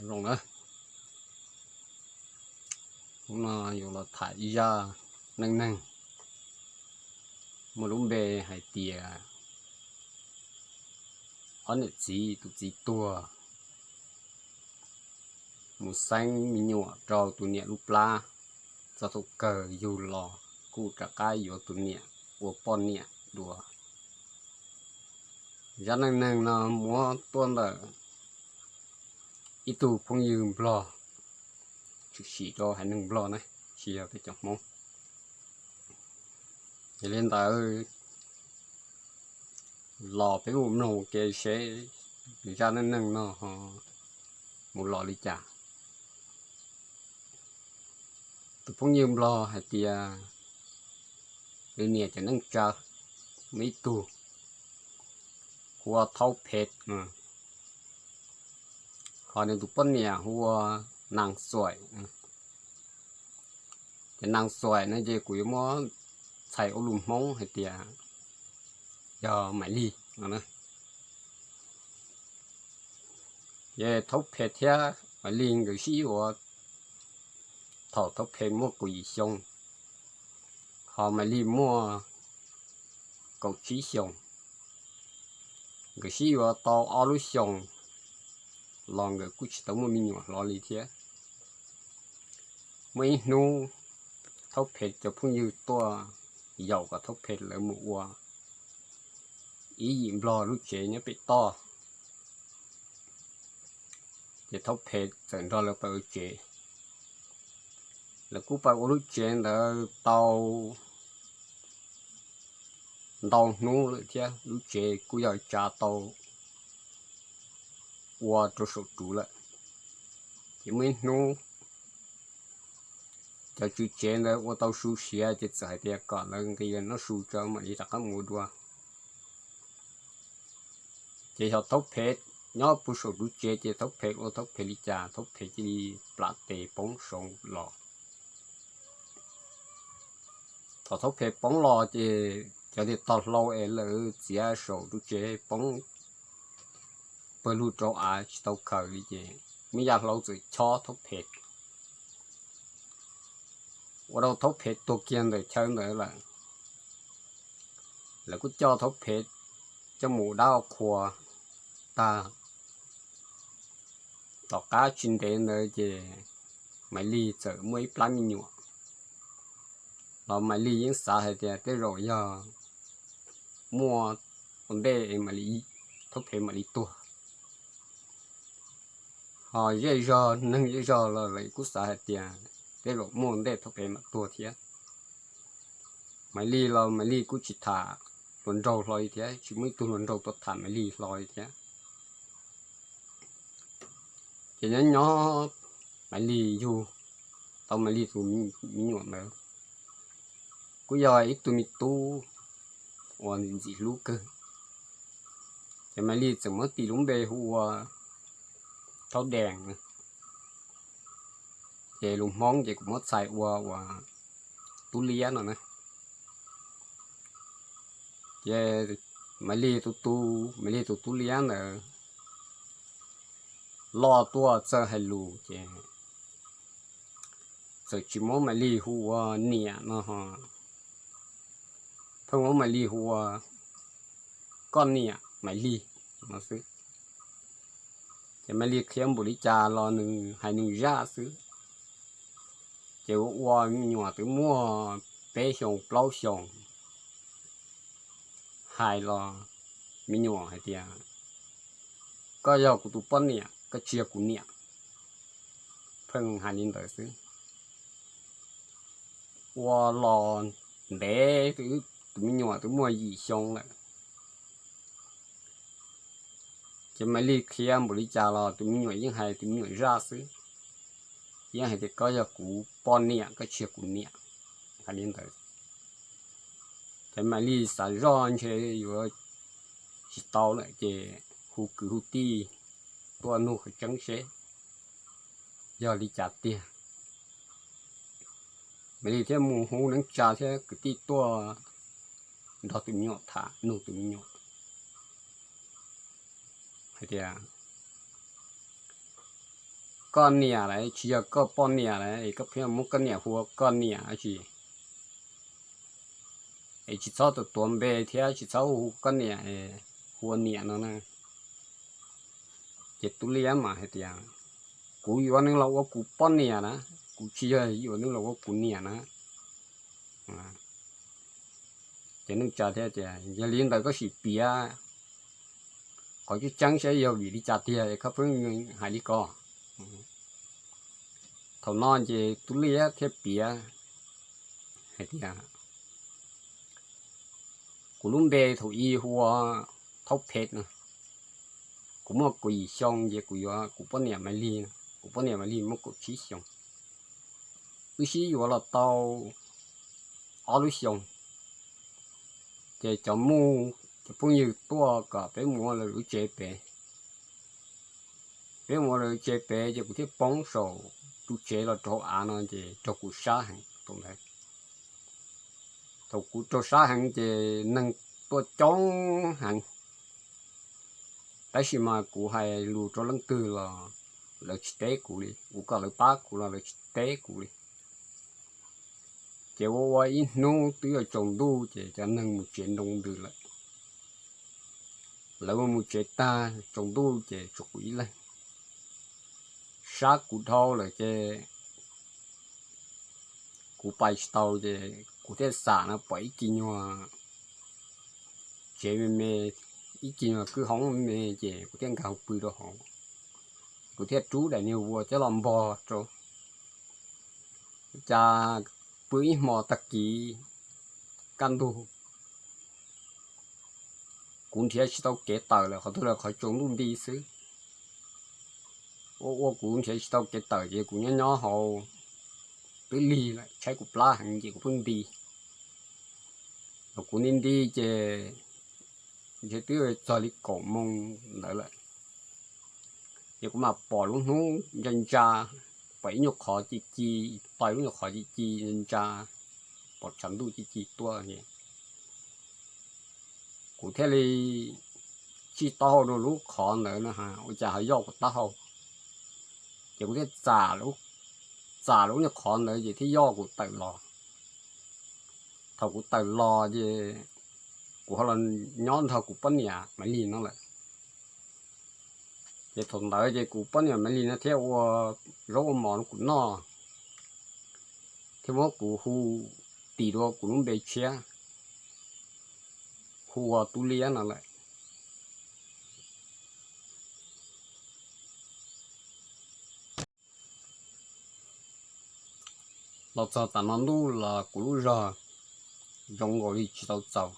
Zoo na, hnub no yuav los tham ib zaj neej neeg muaj lub npe hais tias ob niam txiv tus txiv tuag mus xeeb me nyuam rau tus niam lub plab, txog thaum kawg yug los kuj rov qab yuav tus niam ua poj niam dua. Zaj neej neeg no muab tuaj ntawm ib tug phooj ywg nplog, tshwm sim rau haiv neeg nplog na, tsis yog peb cov Hmoob. Yog li ntawd los peb mus mloog ua ke seb zaj neej neeg no ho mus los li cas. Tus phooj ywg nplog hais tias nws niam cov neej tsa muaj ib tug hu ua Thaub Phem, ho nws tus poj niam hu ua Naj Xuaim. Ces Naj Xuaim no ces kuv yuav muab txhais ua lus Hmoob hais tias yog Maiv Lig no. Ces Thaub Phem thiab Maiv Lig nkawd sib yuav thaum Thaub Phem muaj kaum yim xyoo, ho Maiv Lig muaj kaum tsib xyoos. Nkawd sib yuav tau ob lub xyoos los nkawd kuj tsis tau muaj me nyuam hlo li thiab. Muaj ib hnub Thaub Phem cov phooj ywg tuaj yaum kom Thaub Phem lawv mus ua ib yim nplog lub tsev nyob pem toj. Ces Thaub Phem txawm nrog lawv pais ua tsev. Lawv kuj pais ua lub tsev ntawd tau ntau hnub lawm thiab, lub tsev kuj yog tsa tau ua rau saum ruv lawm. Ces muaj ib hnub cov tswv tsev ntawd ua tau su siav ces txawm hais tias kom lawv nqis noj su tso mam li rov qab mus ua dua. Ces yog Thaub Phem nyob puag saum ruv tsev ces Thaub Phem ua Thaub Phem li cas Thaub Phem cia li plam tes poob saud los. Thaum Thaub Phem poob los ces cov niag tog hlau es lawv txiav saum ruv tsev poob pawg lug rau av tsis tau khaws li ces muaj ib yam hlau txawm chob Thaub Phem, ua rau Thaub Phem tuag kiag ntawm chaw ntawd lawm. Lawv kuj coj Thaub Phem coj mus ua dab ua qhua tag. Tom qab tsis ntev ntawd ces Maiv Lig txawm muaj ib plab me nyuam, los Maiv Lig yeej xav hais tias tej zaum yog muaj ua ntej Thaub Phem mam li tuag. Ho zej zog neeg zej zog los lawv kuj xav hais tias tej zaum muaj ua ntej Thaub Phem mam tuag thiab. Maiv Lig los Maiv Lig kuj tsis tham hluas nraug hlo li thiab, tsis muaj ib tug hluas nraug tuaj tham Maiv Lig hlo li thiab. Ces nyob nyob Maiv Lig yug tau Maiv Lig tus me nyuam ntawd, kuj yog ib tug me tub uas ntxim hlub kawg. Ces Maiv Lig txawm muab tis lub npe hu ua Thaub Dees. Ces lus Hmoob ces kuv muab txhais ua ua Tub Liab no na. Ces Maiv Lig tus, Maiv Lig tus Tub Liab ntawd loj tuaj txawj hais lus ces txawm tsis muab Maiv Lig hu ua niam no ho, pheej muab Maiv Lig hu ua koj niam Maiv Lig no xwb. Ces Maiv Lig qhia npaum li cas los nws hais nws zaj xwb. Ces ua ua me nyuam twb muaj peb xyoos plaub xyoos, hais los me nyuam hais tias, koj yog kuv tus poj niam, koj tsis yog kuv niam. Pheej hais li ntawd xwb. Ua los ntev, tus me nyuam twb muaj yim xyoo lawm. Ces Maiv Lig qhia npaum li cas los tus me nyuam yeej hais tus me nyuam zaj xwb, yeej hais tias koj yog kuv poj niam, koj tsis yog kuv niam, hais li ntawd. Ces Maiv Lig xav zoj ntshe yuav tsis tau lawm ces hu kwv hu tij tuaj nug qhov tseeb seb yog li cas tiag. Maiv Lig thiaj mus hu neej tsa thiab kwv tij tuaj nrog tus me nyuam tham, nug tus me nyuam hais tias, koj niam lawm, tsis yog koj poj niam lawm, koj pheej muab koj niam hu ua koj niam dab tsi? Es tsis txhob tuav npe thiab tsis txhob hu koj niam, hu ua niam no na. Ces Tub Liab mas hais tias, kuv yuav nws los ua kuv poj niam na, kuv tsis yog yuav nws los ua kuv niam na. Ces neej tsa thiaj tias, yog li ntawd koj sim piav qhov tseeb tseeb saib yog vim li cas tiag es koj pheej hais li ko. Thaum no ces Tub Liab thiaj piav hais tias, kuv lub npe thaum ub hu ua Thaub Phem no. Kuv muaj kaum yim xyoo ces kuv yuav kuv poj niam Maiv Lig, kuv poj niam Maiv Lig muaj kaum tsib xyoo. Wb sib yuav los tau ob lub xyoo, ces cov muj, cov phooj ywg tuaj kom peb mus ua lawv lub tsev pem. Peb mus ua lawv lub tsev pem ces kuv thiaj poob saum ru tsev los rau hauv av no ces raug kuv sab heev thaum ntawd. Thaum kuv raug sab heev ces neeg tuaj coob heev, tab sis mas kuv hais lus rau leej twg los lawv tsis teb kuv li, kuv kom lawv pab kuv los lawv tsis teb kuv li. Ces ua ua ib hnub twb yuav tsaus ntuj ces cov neeg mus tsev nroo ntws lawm. Lawv mus tsev tag tsaus ntuj ces tshuav kuv ib leeg. Sab kuv dhau lawm ces kuv pais tsis tau ces kuv thiaj xam no pom ib kis nyuag tsev me me, ib kis nyuag kwj hoob me me ces kuv thiaj nkag hauv pw rau hauv. Kuv thiaj rub daim niag vuas coj los npog rau, cas pw ib hmo tag kis kaj ntug, kuv nrhiav tsis tau kev tawm lawm, qhov twg los qhov tsaus ntuj nti xwb. Ua ua kuv nrhiav tsis tau kev tawm ces kuv nyob nyob hauv twb lig lawm, tshaib kuv plab heev ces kuv pheej nti. Thaum kuv nti nti ces ntshe twb txog li kaum moos ntawd lawm, ces kuv mam pom lub hnub ntsa ntsa, pom ib nyuag qhov ci ci, pom ib lub nyuag qhov ci ci ntsa ntsa, pom tshav ntuj ci ci tuaj. Kuv thiaj li txij taub hau rau lub qhov ntawd no, ua cas ho yoj kuv taub hau. Ces kuv thiaj txam lub nyuag qhov ntawd ces thiaj yoj kuv tawm los. Thaum kuv tawm los ces kuv ho los nyob nrog kuv poj niam Maiv Lig no lawm. Ces thaum ntawd ces kuv poj niam Maiv Lig no thiaj ua zaub ua mov rau kuv noj, thiaj muab kuv hu, tis dua kuv lub npe tshiab, hu ua Tub Liab no lawm. Los txog tam no ntuj los kuv lub zog zoo nkaus li tsis tau txaus.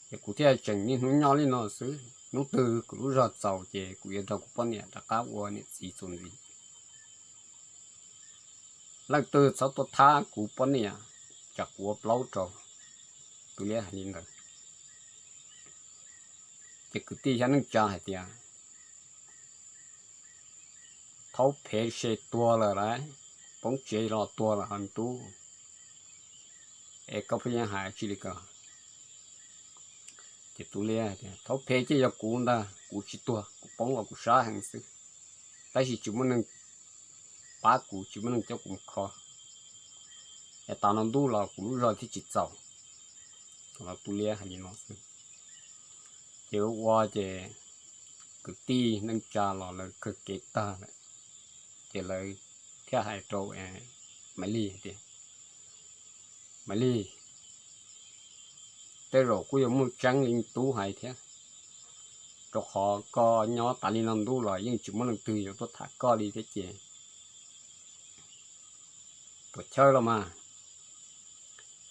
Ces kuv thiaj tseem niaj hnub nyob li no xwb, hnub twg kuv lub zog txaus ces kuv yuav nrog kuv poj niam rov qab ua niam txiv txuas ntxiv. Leej twg txhob tuaj thab kuv poj niam, tsam kuv ua plaub rau. Tub Liab hais li ntawd. Ces kwv tij thiab neej tsa hais tias, Thaub Phem se tuag lawm lauj, poob tsev los tuag lawm ho me tub, es koj pheej hais tsis li ko? Ces Tub Liab tias, Thaub Phem ces yog kuv ntag, kuv tsis tuag, kuv poob los kuv sab heev xwb, tab sis tsis muaj neeg pab kuv, tsis muaj neeg coj kuv mus kho, es tas no ntuj los kuv lub zog thiaj tsis txaus. Thaum no Tub Liab hais li no xwb. Ces ua ua ces kwv tij neej tsa los lawv kawg kev tag lawm, ces lawv thiaj hais rau Maiv Lig tias, Maiv Lig, tej zaum kuj yuav muaj tseeb li tub hais thiab, rau qhov koj nyob tas li no ntuj los yeej tsis muaj leej twg yuav tuaj tham koj li thiab ces puas chawj los mas.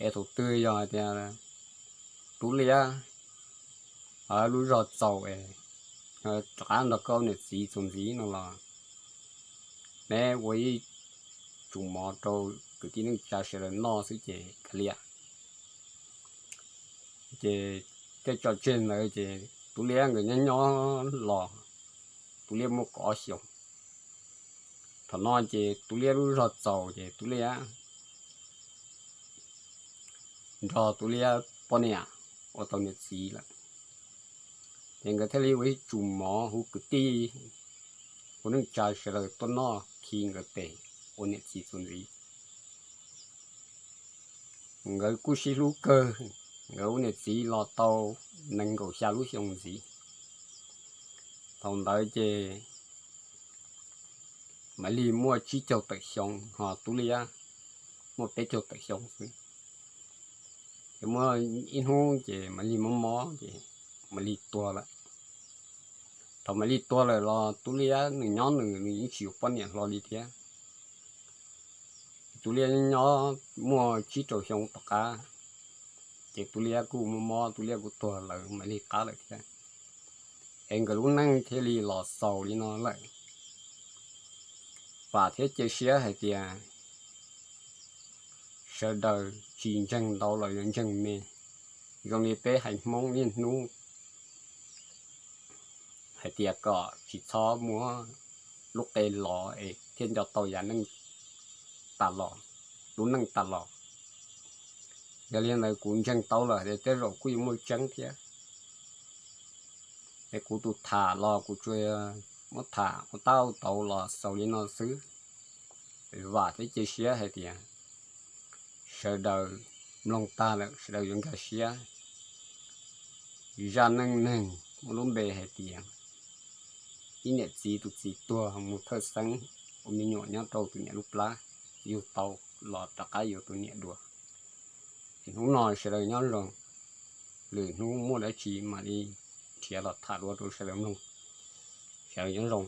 Es thaum twg yog hais tias Tub Liab lub zog txaus es rov qab nrog koj niam txiv txuas ntxiv no los neb ua ib tsum mov rau kwv tij neej tsa sawv daws noj xwb ces kav liam. Ces tej tso tseg ntawd ces Tub Liab nkawd nyob nyob los Tub Liab muaj kaum ob xyoos. Thaum no ces Tub Liab lub zog txaus ces Tub Liab nrog Tub Liab poj niam ua tau niam txiv lawm. Ces nkawd thiaj li ua ib tsum mov hu kwv tij, hu neej tsa sawv daws tuaj noj khi nkawd tes ua niam txiv txuas ntxiv. Nkawd kuj sib hlub kawg, nkawd ua niam txiv los tau nees nkaum xya lub xyoo ntxiv. Thaum ntawd ces Maiv Lig muaj tsib caug tawm xyoo, ho Tub Liab muaj peb caug tawm xyoo xwb. Ces muaj ib hnub ces Maiv Lig mob mob ces Maiv Lig tuag lawm. Thaum Maiv Lig tuag lawm los Tub Liab nws nyob nws, nws yeej tsis yuav poj niam hlo li thiab. Tub Liab nyob muaj tsib rau xyoo tom qab, ces Tub Liab kuj mob mob, Tub Liab kuj tuag lawv Maiv Lig qab lawm thiab. Es nkawd lub neej thiaj li los xaus li no lawm. Vam thiab cia siab hais tias sawv daws tsis ntseeg ntau los yuav ntseeg me, zoo li peb haiv Hmoob niaj hnub hais tias kom tsis txhob muab lub qe lov es thiaj nco tau yav neej tas los, lub neej tas los. Yog li ntawd kuv ntseeg tau lawm hais tias tej zaum kuj yuav muaj tseeb thiab. Es kuv tus tham los kuv tsuas muab tham ua tab ua tau los xaus li no xwb. Vam thiab cia siab hais tias sawv daws mloog tag lawm sawv daws yuav nkag siab. Zaj neej neeg muaj lub npe hais tias ib niam txiv tus txiv tuag mus thawj xeeb ua me nyuam nyob rau tus niam lub plab, yug tau los rov qab yuav tus niam dua. Es hnub no sawv daws nyob zoo, lwm hnub muaj dab tsi mam li nrhiav los tham dua rau sawv daws mloog. Sawv daws nyob zoo.